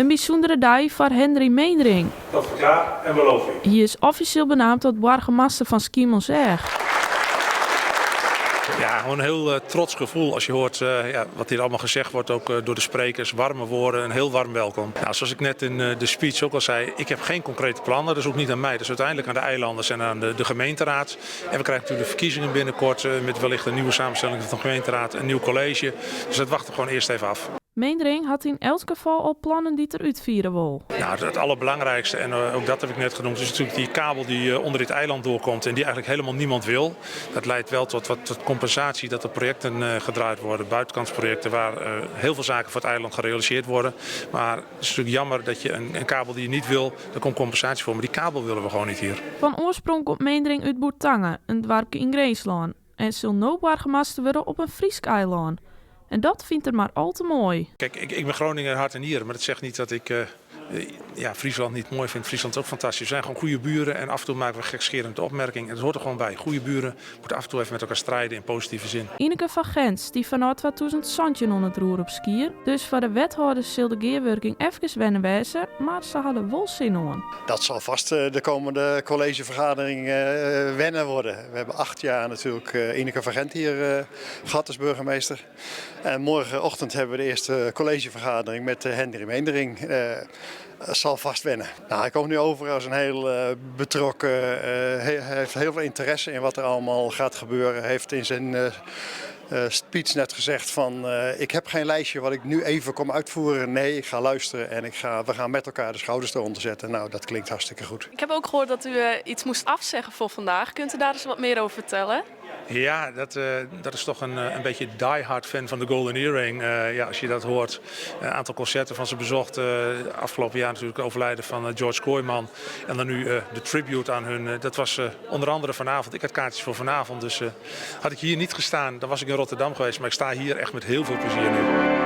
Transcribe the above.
In bysûndere dei foar Hendri Meendering. Dat ferklaar en beloof ik. Hy is offisjeel beneamd tot boargemaster fan Skiermûntseach. Ja, gewoon een heel trots gevoel als je hoort ja, wat hier allemaal gezegd wordt, ook door de sprekers. Warme woorden, een heel warm welkom. Nou, zoals ik net in de speech ook al zei, ik heb geen concrete plannen. Dat is ook niet aan mij, dat is uiteindelijk aan de eilanders en aan de gemeenteraad. En we krijgen natuurlijk de verkiezingen binnenkort met wellicht een nieuwe samenstelling van de gemeenteraad, een nieuw college. Dus dat wachten we gewoon eerst even af. Meendering hat yn elts gefal al plannen dy't er útfiere wol. Nou, het allerbelangrijkste, en ook dat heb ik net genoemd, is natuurlijk die kabel die onder dit eiland doorkomt en die eigenlijk helemaal niemand wil. Dat leidt wel tot wat tot compensatie dat er projecten gedraaid worden, buitenkantsprojecten waar heel veel zaken voor het eiland gerealiseerd worden. Maar het is natuurlijk jammer dat je een kabel die je niet wil, daar komt compensatie voor. Maar die kabel willen we gewoon niet hier. Fan oarsprong komt Meendering út Boertange, in doarpke yn Grinslân, en sil no boargemaster wurde op in Frysk eilân. En dat fynt er mar al te moai. Kijk, ik ben Groninger hart en nieren, maar dat zegt niet dat ik ja, Friesland niet mooi vind. Friesland is ook fantastisch. We zijn gewoon goede buren en af en toe maken we gekscherende opmerkingen. En dat hoort er gewoon bij. Goede buren moeten af en toe even met elkaar strijden in positieve zin. Ineke van Gent stie fanôf 2017 oan it roer op Skier. Dus foar de wethâlders sil de gearwurking efkes wennen wêze, mar se ha der wol sin oan. Dat zal vast de komende collegevergadering wennen worden. We hebben 8 jaar natuurlijk Ineke van Gent hier gehad als burgemeester. En morgenochtend hebben we de eerste collegevergadering met Hendri Meendering. Zal vast wennen. Nou, hij komt nu over als een heel betrokken, hij heeft heel veel interesse in wat er allemaal gaat gebeuren. Heeft in zijn speech net gezegd van ik heb geen lijstje wat ik nu even kom uitvoeren. Nee, ik ga luisteren en we gaan met elkaar de schouders eronder zetten. Nou, dat klinkt hartstikke goed. Ik heb ook gehoord dat u iets moest afzeggen voor vandaag. Kunt u daar eens wat meer over vertellen? Ja, dat is toch een beetje die-hard fan van de Golden Earring. Ja, als je dat hoort. Een aantal concerten van ze bezocht. Afgelopen jaar natuurlijk overlijden van George Kooijman. En dan nu de tribute aan hun. Dat was onder andere vanavond. Ik had kaartjes voor vanavond. Dus had ik hier niet gestaan, dan was ik in Rotterdam geweest. Maar ik sta hier echt met heel veel plezier nu.